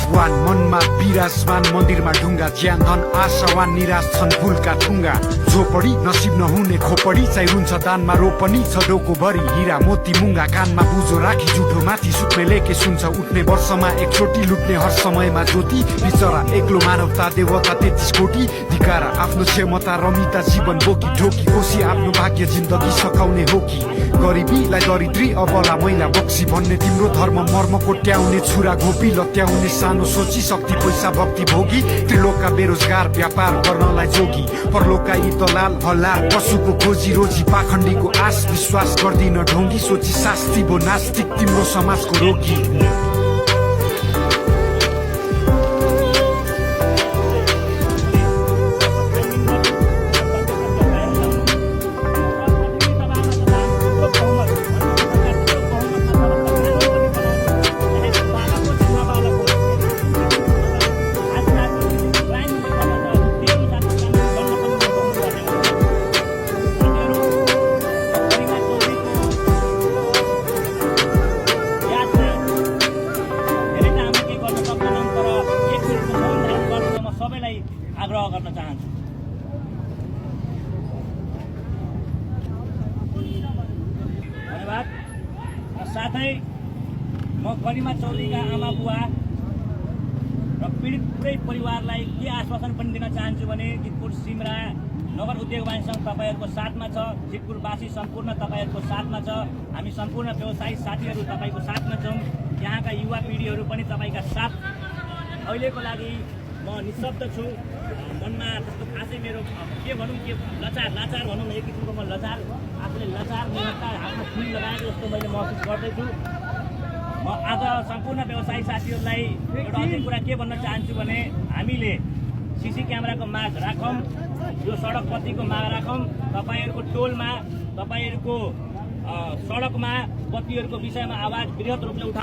विश्वान मनमा विराजमान मन्दिरमा ढुङ्गा ज्यान धन आशावान निराश छन् फुलका ठुङ्गा झोपडी नसिब नहुने खोपडी चाहिँ रुन्छ दानमा रोपनी छ डोको भरि हिरा मोती मुङ्गा कानमा बुझो राखी जुठो माथि सुत्ने लेके सुन्छ उठ्ने वर्षमा एकचोटि लुट्ने हर समयमा ज्योति बिचरा एक्लो मानवता देवता 33 कोटी धिकारा आफ्नो क्षमता रमिता जीवन बोकी ठोकी कोसी आफ्नो भाग्य जिन्दगी सकाउने हो कि गरिबीलाई दरिद्री अबला मैला बक्सी भन्ने तिम्रो धर्म मर्म कोट्याउने छुरा घोपी लत्याउने सानो सोची शक्ति पैसा भक्ति भोगी त्रिलोकका बेरोजगार व्यापार गर्नलाई जोगी परलोकका यी दलाल हल्लार पशुको खोजी रोजी पाखण्डीको आश विश्वास गर्दिन ढोंगी सोची शास्ति भो नास्तिक तिम्रो समाजको रोगी आग्रह गर्न चाहन्छु। धन्यवाद। साथै म गरिमा चौधरीका आमा बुवा र पीडित पुरै परिवारलाई के आश्वासन पनि दिन चाहन्छु भने जितपुर सिमरा नगर उद्योग वाणिज्य सङ्घ तपाईँहरूको साथमा छ, जितपुरवासी सम्पूर्ण तपाईँहरूको साथमा छ, हामी सम्पूर्ण व्यवसायी साथीहरू तपाईँको साथमा छौँ, यहाँका युवा पिँढीहरू पनि तपाईँका साथ। अहिलेको लागि म निशब्द छु, मनमा त्यस्तो खासै मेरो के भनौँ के लाचार भनौँ न, एक किसिमको म लाचार आफूले लाचार निरन्तर आफ्नो फुल लगाएको जस्तो मैले महसुस गर्दैछु। म आज सम्पूर्ण व्यवसायी साथीहरूलाई एउटा अझै कुरा के भन्न चाहन्छु भने हामीले सिसी क्यामेराको माग राखौँ, यो सडक बत्तीको माग राखौँ, तपाईँहरूको टोलमा तपाईँहरूको सडकमा बत्तीहरूको विषयमा आवाज बृहत रूपले उठा